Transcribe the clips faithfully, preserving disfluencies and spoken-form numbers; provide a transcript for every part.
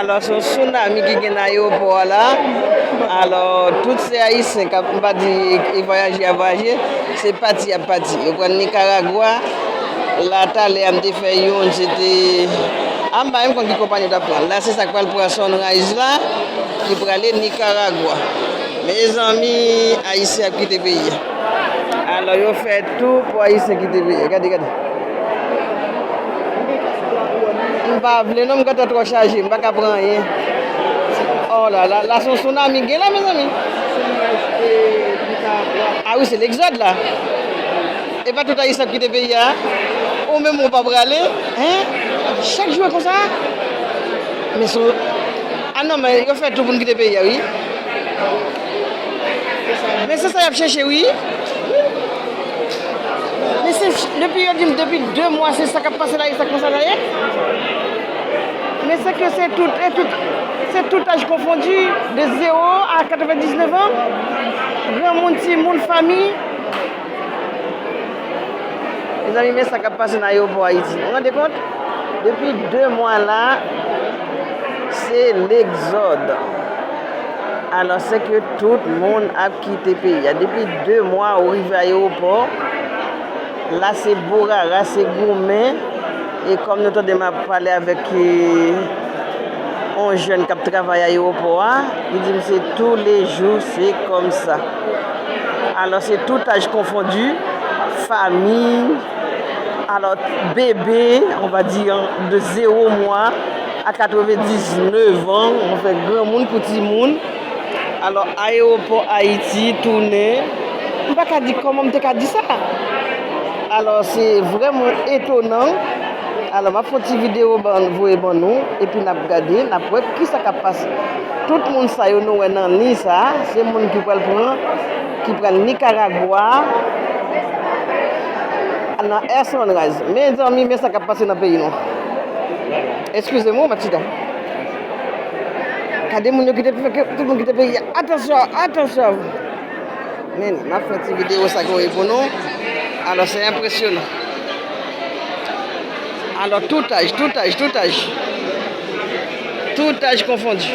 Alò, se yon tsunami ki gen nan ayewopò a la. Alò, tout se Ayisyen k ap, m pa di e vwayaje y ap vwayaje, se pati y ap pati. Yo pral Nikaragwa, la talè a m te fè youn, se te, a m pa menm konn ki konpayi yo t ap pran. La, se sa k pral pran Sunrise la, ki prale Nikaragwa. Mezanmi, Ayisyen ap kite peyi a. Alò, yo fè tou pou Ayisyen kite peyi a. Gade, gade. M pa vle non, m gentan twò chaje, m pa ka pran anyen. Oh la la, la se yon tsunami gen la, mezanmi. Ah wi, se legzòd la. E pa tout Ayisyen ap kite peyi a. Ou menm ou pa prale, hein? Chak jou e konsa. Men se, ah non, men yo fè tou pou n kite peyi a, wi. Men se sa y ap chèche, wi. Men se, depi yo di m, depi de mwa, se sa k ap pase la, e sa konsa la ye. Men se ke se tout, e tout, se tout aj konfondi, de zewo a katrevendiznèf an, granmoun, timoun, fanmi. Mezanmi, men sa k ap pase nan ayewopò Ayiti. Ou rande kont? Depi de mwa la, se legzòd. Alò, se ke tout moun ap kite peyi a. Depi de mwa, ou rive ayewopò, la se bourara, se goumen. E kòm nou tande m ap pale avèk, eh, yon jèn k ap travay ayewopò a, li di m se tou le jou, se kòmsa. Alò, se tout aj konfondi, fanmi, alò, bebe, on va dire, de zewo mwa a katrevendiznèf an, anfen, granmoun pou timoun. Alò, ayewopò Ayiti tounen, m pa ka di kòman m te ka di sa. Alò, se vrèman etonan. Alò, m ap fè yon ti videyo ban, voye ban nou, epi n ap gade, n ap wè kisa k ap pase. Tout moun sa yo nou wè nan liy sa, se moun ki pral pran, ki pral Nikaragwa, nan Air Sunrise. Mezanmi, men sa k ap pase nan peyi nou. Eskize m, wi, Matida. Gade moun yo kite, tout moun kite peyi a. Atansyon, atansyon. Men, m ap fè ti videyo sa k voye pou nou. Alò, se enpresyonan. Alò, tout aj, tout aj, tout aj. Tout aj konfondi.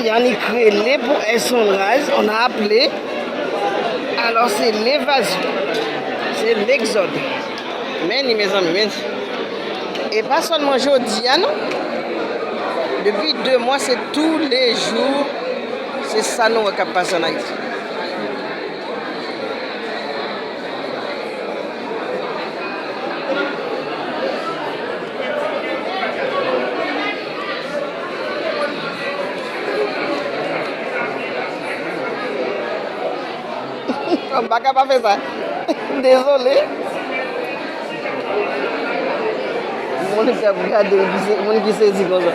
Yannick rele pou Air Sunrise, on a appelé. Alò, se levazyon. Se legzòd. Men li, mezanmi, men li. E pa sèlman jodi a, non. Depi de mwa, se tou le jou. Se sa nou wè k ap pase ann Ayiti. M pa ka pa fè sa. Dezole. Moun k ap gade m, ki se, moun ki sezi konsa.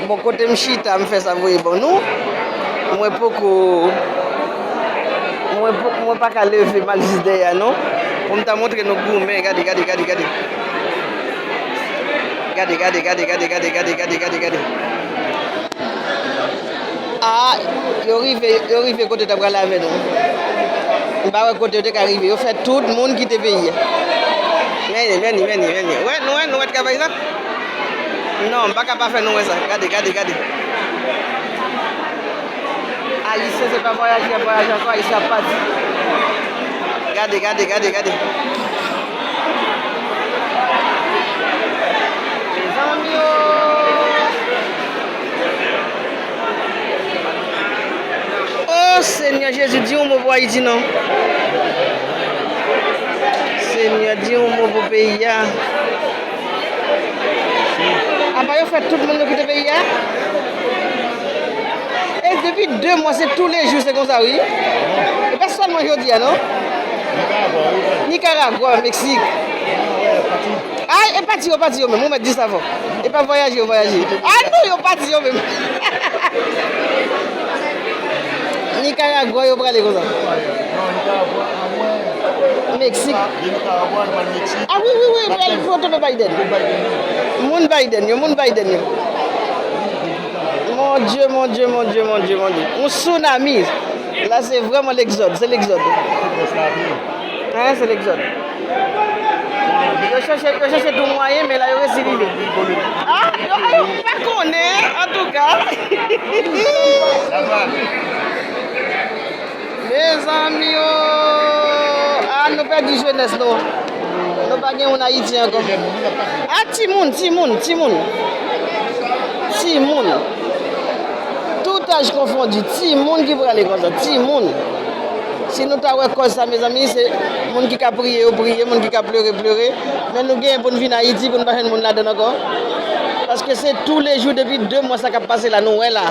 Bon, kote m chita, m fè sa voye ban nou. Mwen poko, mwen po-, mwen pa ka leve m al jis dèyè a, non. Pou m ta montre nou goumen, gade, gade, gade, gade. Gade, gade, gade, gade. Ah, yo rive, yo rive kote yo t ap prale avè nou. M pa wè kote yo te ka rive. Yo fè tout moun kite peyi a. Men li, men li, men li, men li. Wè, nou wè, nou wè travay sa? Non, m pa ka pa fè nou wè sa. Gade, gade, gade. Ayisyen se pa vwayaje y ap vwayaje ankò, Ayisyen ap pati. Gade, gade, gade, gade. Mezanmi o! O Senyè Jezi, di yon mo pou Ayiti non. Senyè, di yon mo pou peyi a. Apa yo fè tout moun yo kite peyi a? E depi de mwa, se tou le jou, se konsa, wi. E pa sèlman jodi a, non? Nikaragwa, Meksik. Ay, e pati yo, pati yo menm, ou mèt di sa fò. E pa vwayaje yo vwayaje. A non, yo pati yo menm. Nikaragwa, yo prale konsa. Meksik. A wi, wi, wi, pral foto de Biden. Moun Biden yo, moun Biden yo. Mon Dieu, mon Dieu, mon Dieu, mon Dieu, mon Dieu. Un tsunami. La, se vrèman legzòd, se legzòd. Hein, se legzòd. Yo chèche, yo chèche tou mwayen, men la yo resi rive. Ah, yo, yo pa konnen, antouka. Mezanmi, oh, ah, nou pèdi jenès nou. Nou pa gen moun Ayiti ankò. Ah, timoun, timoun, timoun. Timoun. Tout âge confondu, timoun ki prale konsa, timoun. Si nou ta wè kòz sa, mezanmi, se moun ki ka priye, yo priye, moun ki ka plere, plere. Men nou genyen pou n vin Ayiti, pou n pa jwenn moun ladan ankò. Paske se toulejou, depi de mwa sa k ap pase la, nou wè la.